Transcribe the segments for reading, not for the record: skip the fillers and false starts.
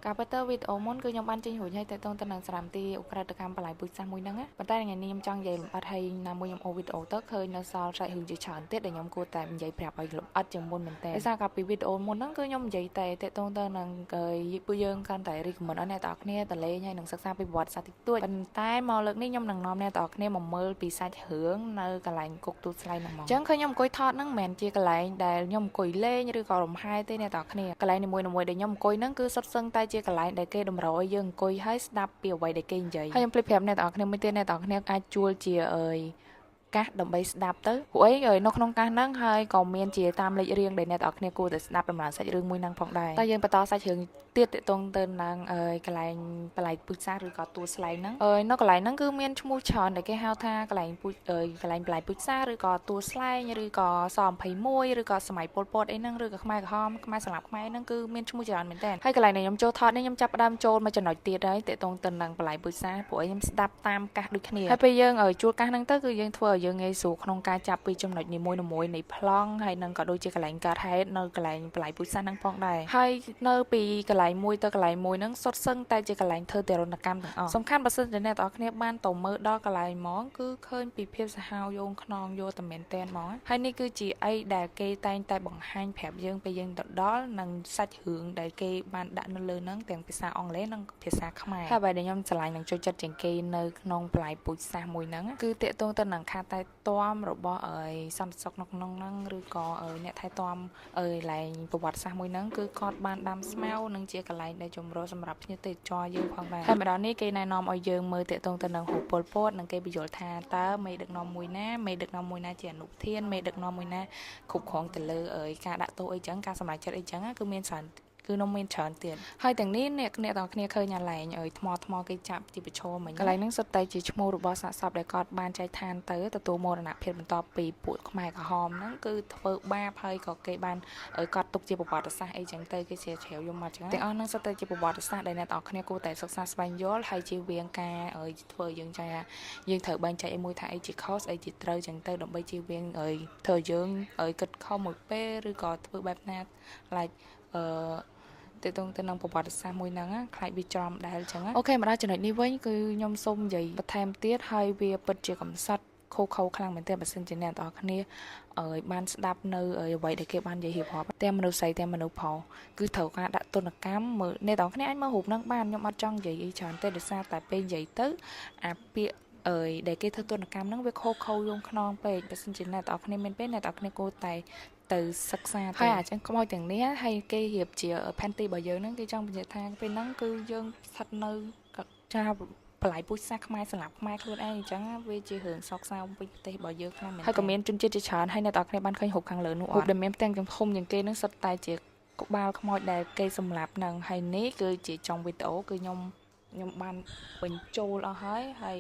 ការពិតទៅវីដេអូមុនគឺខ្ញុំបានចេញរួចហើយតើតទៅនឹងសារមន្ទីរឧក្រិដ្ឋកម្មបល័យពូជសាសន៍មួយហ្នឹងណាប៉ុន្តែថ្ងៃនេះខ្ញុំចង់និយាយលម្អិតហើយណាមួយខ្ញុំអូវីដេអូទៅឃើញនៅសល់សាច់រឿងជាច្រើនទៀតដែលខ្ញុំគួរតែនិយាយប្រាប់ឲ្យលម្អិតជាងមុនមែនតើដោយសារកាលពីវីដេអូមុនហ្នឹងគឺខ្ញុំនិយាយតែតទៅទៅនឹងពួកយើងកាន់តែ recommend ឲ្យអ្នកទាំងអស់គ្នាទៅលេងហើយនឹងសិក្សាពីប្រវត្តិសាស្ត្រតិចតួចប៉ុន្តែមកលើកនេះខ្ញុំនឹងនាំអ្នកទាំងអស់គ្នាមកមើលពីសាច់រឿងនៅកន្លែងគុកទូតស្លែងហ្នឹងមកអញ្ចឹងឃើញខ្ញុំអង្គុយថតហ្នឹងមិនមែនជាកន្លែងដែលខ្ញុំអង្គុយលេងឬក៏រំហែទេអ្នកទាំងអស់គ្នាកន្លែងនីមួយៗដែលខ្ញុំអង្គុយហ្នឹងគឺសុទ្ធសឹងតែជាកន្លែងដែលគេតម្រូវឲ្យយើងអង្គុយហើយស្ដាប់ពីអ្វីដែលគេនិយាយហើយខ្ញុំភ្លេចប្រាប់អ្នកទាំងអស់គ្នាមួយទៀតអ្នកទាំងអស់គ្នាអាចជួលជាអើយកាសដើម្បីស្ដាប់ទៅព្រោះអីនៅក្នុងកាសហ្នឹងហើយក៏មានជាតាមលេខរៀងដែលអ្នកទាំងអស់គ្នាគួរតែស្ដាប់ដំណើរសាច់រឿងមួយហ្នឹងផងដែរតែយើងបន្តសាច់រឿងទៀតតកតងទៅនឹងអើយកន្លែងបល័យពូជសាសន៍ឬក៏ទួលស្លែងហ្នឹងអើយនៅកន្លែងហ្នឹងគឺមានឈ្មោះច្រើនដែលគេហៅថាកន្លែងពូជអើយកន្លែងបល័យពូជសាសន៍ឬក៏ទួលស្លែងឬក៏ស21ឬក៏សម័យប៉ុលពតអីហ្នឹងឬក៏ខ្មែរក្រហមខ្មែរសម្លាប់ខ្មែរហ្នឹងគឺមានឈ្មោះច្រើនមែនតើហើយកន្លែងដែលខ្ញុំចូលថតនេះខ្ញុំចាប់ផ្ដើមចូលមកចំណុចទៀតហើយតកតងទៅនឹងបល័យពូជសាសន៍ព្រោះខ្ញុំស្ដាប់តាមកាសដូចគ្នាហើយពេលយើងជួលកាសហ្នឹងទៅគឺយើងធ្វើឲ្យយើងងាយស្រួលក្នុងការចាប់ពីចំណុចនីមួយៗនៃប្លង់ហើយនឹងក៏ដូចជាកន្លែងកើតហេតុនៅកន្លែងបល័យពូជសាសន៍ហ្នឹងផងដែរហើយនៅពីកន្លែងមួយទៅកន្លែងមួយហ្នឹងសុទ្ធសឹងតែជាកន្លែងធ្វើទារុណកម្មទាំងអស់សំខាន់បើសិនជាអ្នកទាំងអស់គ្នាបានទៅមើលដល់កន្លែងហ្មងគឺឃើញពីភាពសាហាវយងខ្នងយកតែមែនតែនហ្មងហើយនេះគឺជាអីដែលគេតែងតែបង្ហាញប្រាប់យើងពេលយើងទៅដល់និងសាច់រឿងដែលគេបានដាក់នៅលើហ្នឹងទាំងភាសាអង់គ្លេសនិងភាសាខ្មែរហើយបើដែលខ្ញុំស្រឡាញ់និងចូលចិត្តជាងគេនៅក្នុងបល័យពូជសាសន៍មួយហ្នឹងគឺតាក់ទងទៅនឹងខាតែទាំរបស់អីសន្តិសុខនៅក្នុងហ្នឹងឬក៏អ្នកថែទាំអើយឡែងប្រវត្តិសាស្ត្រមួយហ្នឹងគឺគាត់បានដាំស្មៅនិងជាកន្លែងដែលជំរុះសម្រាប់ភ្ញៀវទេសចរយើងផងដែរហើយម្ដងនេះគេណែនាំឲ្យយើងមើលតាក់ទងទៅនឹងរូបប៉ុលពតនិងគេបញ្យល់ថាតើមេដឹកនាំមួយណាមេដឹកនាំមួយណាជាអនុប្រធានមេដឹកនាំមួយណាគ្រប់គ្រងទៅលើអើយការដាក់ទោសអីចឹងការសម្រេចចិត្តអីចឹងគឺមានច្រើនគឺនំមានច្រើនទៀតហើយទាំងនេះអ្នកអ្នកទាំងគ្នាឃើញអាឡែងអើយថ្មថ្មគេចាប់ជាប្រឈមមិញកន្លែងហ្នឹងសុទ្ធតែជាឈ្មោះរបស់សាកសពដែលគាត់បានចែកឋានទៅទទួលមរណភាពបន្ទាប់ពីពួកខ្មែរក្រហមហ្នឹងគឺធ្វើបាបហើយក៏គេបានឲ្យកត់ទុកជាប្រវត្តិសាស្ត្រអីចឹងទៅគេជាជ្រាវយកមកចឹងទាំងអស់ហ្នឹងសុទ្ធតែជាប្រវត្តិសាស្ត្រដែលអ្នកទាំងអស់គ្នាគួរតែសិក្សាស្វែងយល់ហើយជៀសវាងការឲ្យធ្វើយើងចាយើងត្រូវបែងចែកអីមួយថាអីជាខុសអីជាត្រូវចឹងទៅដើម្បីជៀសវាងឲ្យធ្វើយើងឲ្យគិតខុសមួយពេលឬក៏ធ្វើបែបណា like អឺទៅតងទៅនឹងប្រវត្តិសាស្ត្រមួយហ្នឹងខ្លាចវាច្រំដែលអញ្ចឹង OK មកដល់ចំណុចនេះវិញគឺខ្ញុំសូមនិយាយបន្ថែមទៀតហើយវាពិតជាកំសត់ខូខូខ្លាំងមែនទែនបើសិនជាអ្នកទាំងអស់គ្នាអើយបានស្ដាប់នៅអ្វីដែលគេបាននិយាយរៀបរាប់ទាំងមនុស្សស្រីទាំងមនុស្សប្រុសគឺត្រូវការដាក់ទណ្ឌកម្មមើលអ្នកទាំងអស់គ្នាអាចមើលរូបហ្នឹងបានខ្ញុំអត់ចង់និយាយអីច្រើនទេដោយសារតែពេលនិយាយទៅអាពាក្យអើយដែលគេធ្វើទណ្ឌកម្មហ្នឹងវាខូខូយងខ្នងពេកបើសិនជាអ្នកទាំងអស់គ្នាមានពេលអ្នកទាំងអស់គ្នាគួរតែទៅសិក្សាទៅហើយអាចខ្មោចទាំងនេះហើយគេរៀបជាផែនទីរបស់យើងហ្នឹងគេចង់បញ្ជាក់ថាពេលហ្នឹងគឺយើងស្ថិតនៅចាបល័យពូជសាសន៍ខ្មែរសម្រាប់ខ្មែរខ្លួនឯងអញ្ចឹងវាជារឿងសោកសៅពេញប្រទេសរបស់យើងខ្លាំងមែនហើយក៏មានជនជាតិជាច្រើនហើយអ្នកទាំងអស់គ្នាបានឃើញរូបខាងលើនោះអត់រូបដែលមានផ្ទាំងចំធំជាងគេនឹងសុទ្ធតែជាក្បាលខ្មោចដែលគេសម្លាប់នឹងហើយនេះគឺជាចុងវីដេអូគឺខ្ញុំបានបញ្ចូលអស់ហើយហើយ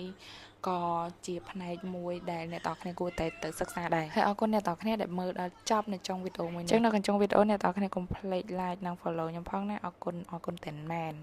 ក៏ជាផ្នែកមួយដែលអ្នកទាំងគ្នាគួរតែទៅសិក្សាដែរហើយអរគុណអ្នកទាំងគ្នាដែលមើលដល់ចប់នៅចុងវីដេអូមួយនេះអញ្ចឹងនៅក្នុងចុងវីដេអូអ្នកទាំងគ្នាកុំភ្លេច like និង follow ខ្ញុំផងណាអរគុណអរគុណតែមែន។